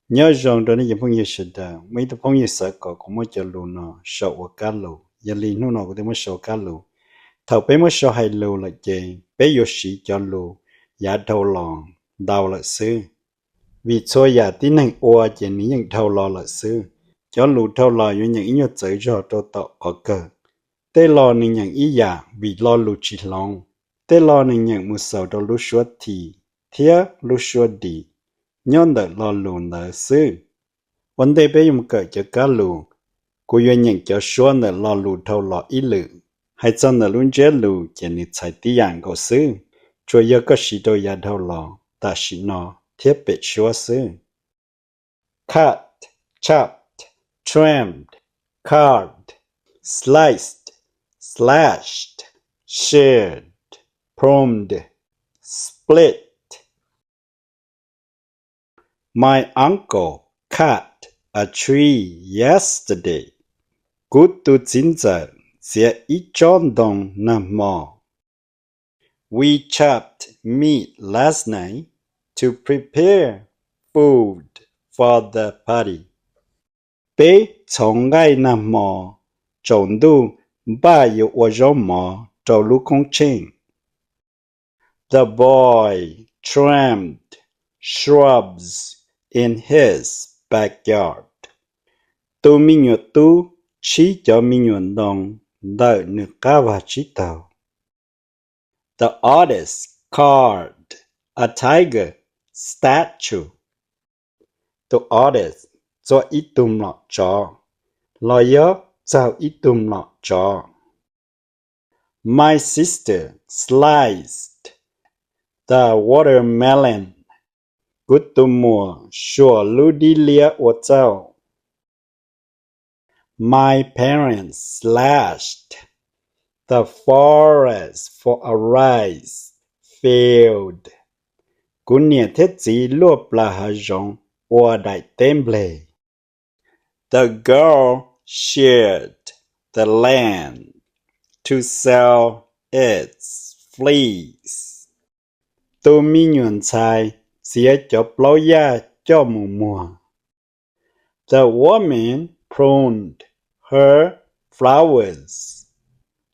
Nyob zoo rau nej cov phooj ywg sawv daws, muaj ib tug phooj ywg xav kom kuv muab cov lus no sau ua kab lus, yog li hnub no kuv thiaj muab sau kab lus. Thaum peb muab sau hais lus lawm ces peb yuav siv cov lus yav dhau los ntau lawm xwb. Vim txhua yam tib neeg ua ces nws yeej dhau los lawm xwb. Cov lus dhau los yuav nyeem ib nyuag txawv zog rau tom qhov kawg. Tej lo nws nyeem ib yam vim lo lus tsis hloov, tej lo nws nyeem mus xaus rau lub suab T thiab lub suab D nyob ntawm lo lus ntawd xwb. Ua ntej peb yuav mus kawm cov kab lus, kuv yuav nyeem cov suab ntawm lo lus dhau los ib lwm. Hais txog ntawm lub ntsiab lus ces nws txhais tib yam nkaus xwb, tsuas yog koj siv rau yav dhau los, tam sim no thiab pem suab xwb. Cut, chopped, trimmed, carved, sliced, slashed, sheared, pruned, split. My uncle cut a tree yesterday. Kuv tus txiv ntxawm txiav ib tsob ntoo nag hmo. We chopped meat last night to prepare food for the party. Peb txhoov nqaij nag hmo tsaus ntuj npaj yuav ua zaub mov rau lub koob tsheej. The boy trimmed shrubs in his backyard. Tus me nyuam tub tshib cov me nyuam ntoo ntawm nws qab vag tsib taug. The artist carved a tiger statue. Tus artist txua ib tug mlom tsov los yog txaug ib tug mlom tsov. My sister sliced the watermelon. Kuv tus muam suam lub dib liab ua txauj. My parents slashed the forest for a rice field. Kuv niam thiab txiv luaj plas hav zoov ua daim teb npleg. The girl sheared the lamb to sell its fleece. Tus me nyuam ntxhais txiav cov plaub yaj coj mus muag. The woman pruned her flowers.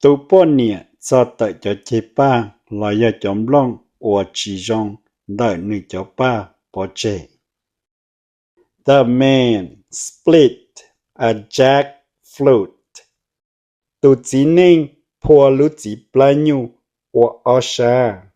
Tus poj niam txog tawm cov ceg paj los yog cov nplooj uas tsis zoo ntawm nws cov paj pov tseg. The man split a jackfruit. Tus txiv neej phua lub txiv plab nyuj ua ob sab.